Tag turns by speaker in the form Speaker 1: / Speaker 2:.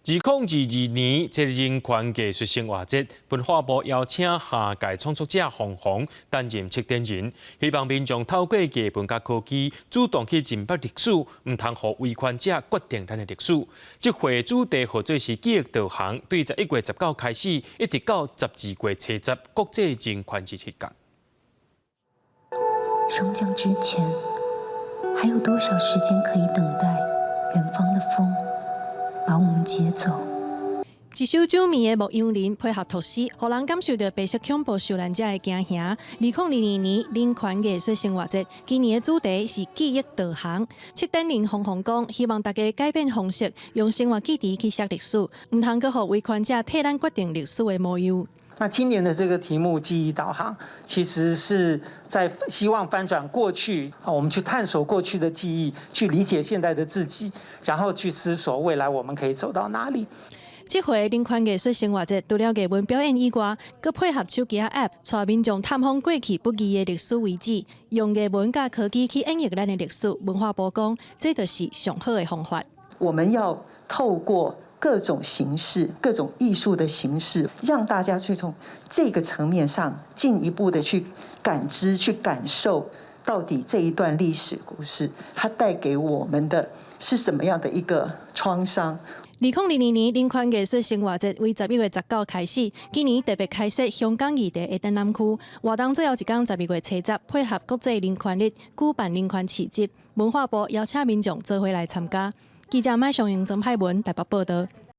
Speaker 1: 2022年這人權藝術生活節，文化部邀請下屆創作者馮馮擔任策展人，希望民眾透過藝文佮科技，主動去認捌歷史，毋通予威權者決定咱的歷史。這回主題號做是記憶導航，對11月19開始，一直到12月70國際人權日期間。
Speaker 2: 霜降之前，還有多少時間可以等待遠方的風把我們接走？
Speaker 3: 一首酒味的牧羊人配合吐司，予人感受著白色恐怖受難者的驚嚇。2022年人權藝術生活節，今年的主題是記憶導航。策展人馮馮講，希望大家改變方式，用生活記憶去寫歷史，毋通閣予威權者替咱決定歷史的模樣。
Speaker 4: 那今年的這個題目“記憶導航”，其實是在希望翻轉過去啊，我們去探索過去的記憶，去理解現在的自己，然後去思索未來我們可以走到哪裡。
Speaker 3: 這回人權藝術生活節，除了藝文表演以外，閣配合手機 App，帶民眾探訪過去不記的歷史遺址，用藝文佮科技去演繹咱的歷史。文化部講，這就是上好的方法。
Speaker 5: 我們要透過各種形式、各種藝術的形式，讓大家去從這個層面上進一步的去感知、去感受，到底這一段歷史故事，它帶給我們的是什麼樣的一個創傷。
Speaker 3: 2022年人權藝術生活節為11月19開始，今年特別開設香港議題的展覽區，活動最後一工12月70，配合國際人權日舉辦人權市集，文化部邀請民眾做伙來參加。記者麥尚英、曾派文台北報道。